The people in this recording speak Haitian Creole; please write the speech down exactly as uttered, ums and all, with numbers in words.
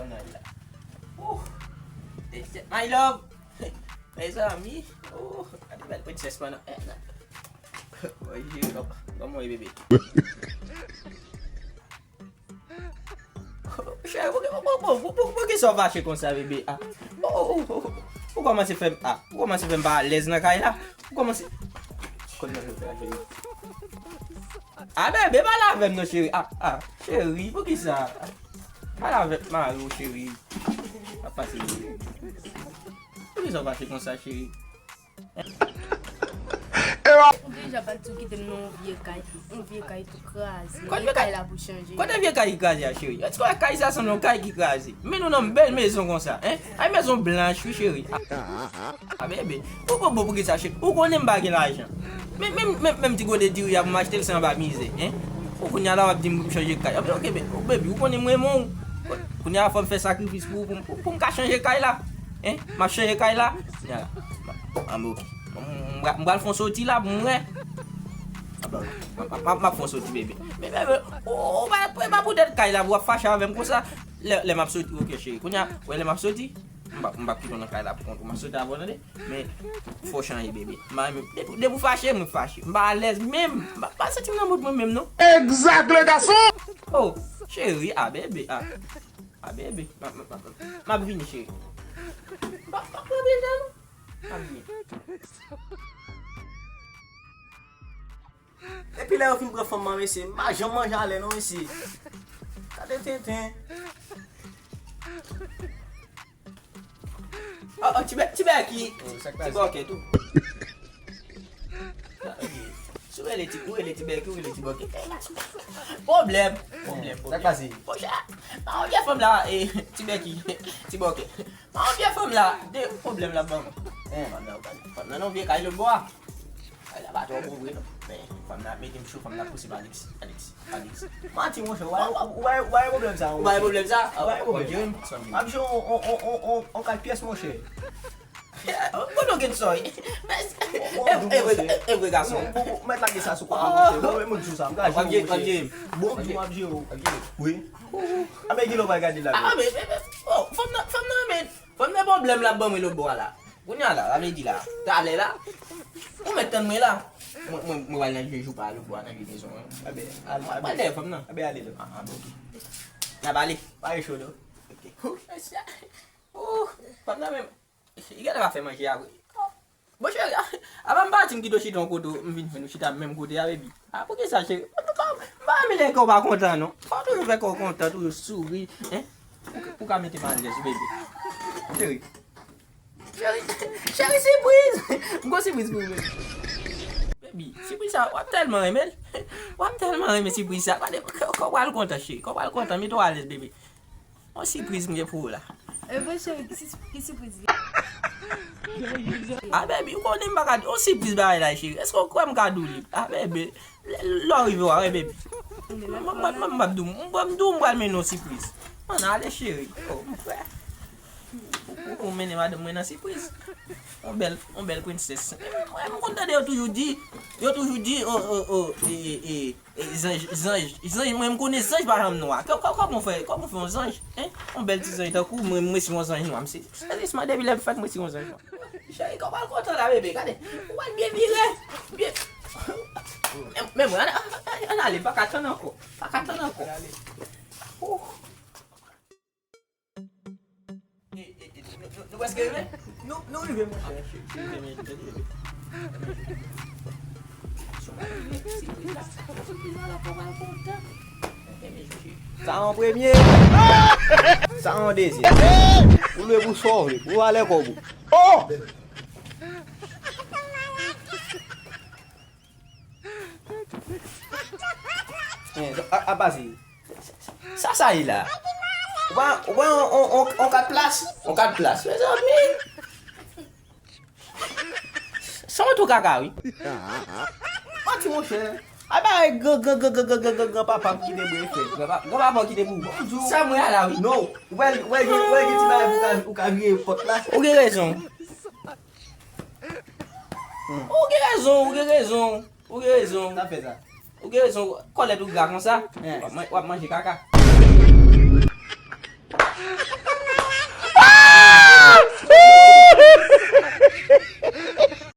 Nan la. Oh. My love. Mezanmi. Oh, gade bèl prensès mwen nan. Eh, nan. Oye, kòman w ye, bebe? Cheri, poukisa w fache konsa, bebe? Ah. Oh, oh, oh, oh. Ou kòmanse fè m, ah, ou kòmanse fè m pa alèz nan kay la. Ou kòmanse. Ah, bebe, pale avè m non, cheri. Ah, ah, cheri, poukisa? Pale avè mari w, cheri. Pa pase. Poukisa w fache konsa, cheri? Ou deja pa t sou kite m nan yon vye kay, yon vye kay tou kraze. Kote vye kay la pou chanje? Kote vye kay ki kraze a, cheri? Èske w wè kay sa sanble yon kay ki kraze? Men nou nan yon bèl mezon konsa, en? Ay, mezon blanch, wi, cheri. Ah, ah, bebe. Ou bon, bon, poukisa, cheri? Ou konnen m pa gen lajan. Men, men, men, menm ti gode diri a pou m achte l, se anba mizè, en? Ou kounye a la, w ap di m pou m chanje kay. Ah, ok, bebe, ou konnen m renmen w. Kounye a, fò m fè sakrifis pou, pou, pou, pou m ka chanje kay la. En? M ap chanje kay la. Kounye a la. An, ok. M, m, m pral fè yon soti la pou m wè. M, m, m, m ap fè yon soti, bebe. Men, bebe, ou, ou pa, ou pa poutèt kay la pou w ap fache avè m konsa. Lè, lè m ap soti, ok, cheri. Kounye a, wè lè m ap soti, m p ap, m p ap kite w nan kay la pou kont ou. M ap soti avè w, tande? Men, fò w chanje, bebe. M pa renmen, depi, depi w fache, mwen fache. M pa alèz menm. M pa, pa santi m nan mood mwen menm, non. Exact, le garçon! Oh, cheri, ah, bebe, ah. Ah, bebe, m, m, m, m ap vini, cheri. M pa, m pa pran deja, non. M ap vini. Epi lè yo fin pran fanm nan, mesye, m pa janm manje alè non, mesye. Gade tenten. Oh, oh, ti bè, ti bè ki, oh, sa k ti pase? Bòkè tou. Si w rele ti, ou rele ti bè ki, ou rele ti bòkè. Pwoblèm, pwoblèm, sa k pwoblèm pase? Monchè, pa yon vye fanm la, eh, ti bè ki, ti bòkè. An, vye fanm la, de pwoblèm l ap ban mwen. Fanm nan, fanm nan nan vye kay lòt bò a. Kay la pa twò bon vre non. Men fanm nan ap mete m cho, fanm nan ap pouse m Alex, Alex, Alex. Manti, monchè, ou pa, ou pa, ou pa gen pwoblèm sa, ou pa gen pwoblèm sa? Ou pa gen pwoblèm. M ap jwe on, on, on, on, on, on kat pyès, monchè. Kote w gen soy? E vre, e vre, gason. Ou mèt lage sa sou kò m, monchè. Mwen menm m di w sa, m ka jere w, monchè. Bon, m ap jere w. Wi. A, men kilè w pral gade la, men, men, men, oh, fanm nan, fanm nan, men. Fanm nan pwoblèm l ap ban mwen lòt bò a la. Kounye a la, sa vle di la, talè la, ou mèt tann mwen la. Mwen, mwen, mwen pral nan vye joupa lòt bò a, nan vye mezon an. Mwen pral dèyè fanm nan. Anben, ale non. Ah, ah, bon, ok. N ap ale. Pa gen cho non. Ok. Oh, fanm nan menm, li genlè pa fè manje a vre. Bon, cheri, a, apa m pati, m kite w chita yon kote, m vin jwenn ou chita menm kote a, baby. A, poukisa, cheri? M pa, m pa renmen lè kè w pa kontan, non. Fò w toujou fè kè w kontan, toujou souri, en? Pou, pou ka mete m alèz, baby. Cheri. Cheri, cheri, sipriz! M gon sipriz pou ou, baby. Baby, sipriz sa, w ap tèlman renmen l. W ap tèlman renmen sipriz sa. Gade, kè, kè w pral kontan, cheri. Kè w pral kontan, mete w alèz, baby. On sipriz m gen pou ou la. E vre, cheri, ki si-, ki sipriz li? Ah, baby, ou konnen m pa ka di, on sipriz bagay la, cheri. Èske w kwè m ka di w li? Ah, baby, lè, lè w rive, w a wè, baby. Mwen, mwen, mwen, m ap di w, mwen, m di w, m pral mennen w sipriz. Ann ale, cheri. Oh, m frè. Ou, ou, ou mennen madanm mwen nan sipriz. On bèl, on bèl prensès. Mwen, m konn tande yo toujou di, yo toujou di, oh, oh, oh, e, e, e, zanj, zanj, zanj, mwen, m konnen zanj pa janm nwa. Kò-, kò-, kòman w fè, kòman w fè yon zanj, en? Yon bèl ti zanj tankou mwen, mwen si yon zanj nwa, m se, sèzisman depi lè m fèt, mwen si yon zanj nwa. Cheri, kòman w kontan la, bebe? Gade, ou wè l byen vire, byen. Men, men mwen, ann, ann, ann ale, m pa ka tann ankò, pa ka tann ankò. Ouh. E, e, e, nou, nou, nou prèske rive? Nou, nou rive, monchè. Sa an premye. Sa an dezyèm. Ou lwe pou sa w vle. Pou valè kòb ou. Oh! Eh, a, a, a pase. Sa, sa ye la? Ou pa, ou pa on, on, on, on kat plas? On kat plas. Mezanmi! Sa yon tou kaka, wi. Manti, monchè. A bagay gran, gran, gran papa m ki te bwe fè. Gran pa-, gran papa w ki te bwe. Sa mwen a la, wi. Non. Ou wè, ou wè, ou wè gen ti bagay pou ou ka, ou ka vire pòt la. Ou gen rezon. Ou gen rezon, ou gen rezon. Ou gen rezon. Sa fè sa. Ou gen rezon. Kòlèt ou gra konsa. W ap man-, w ap manje kaka.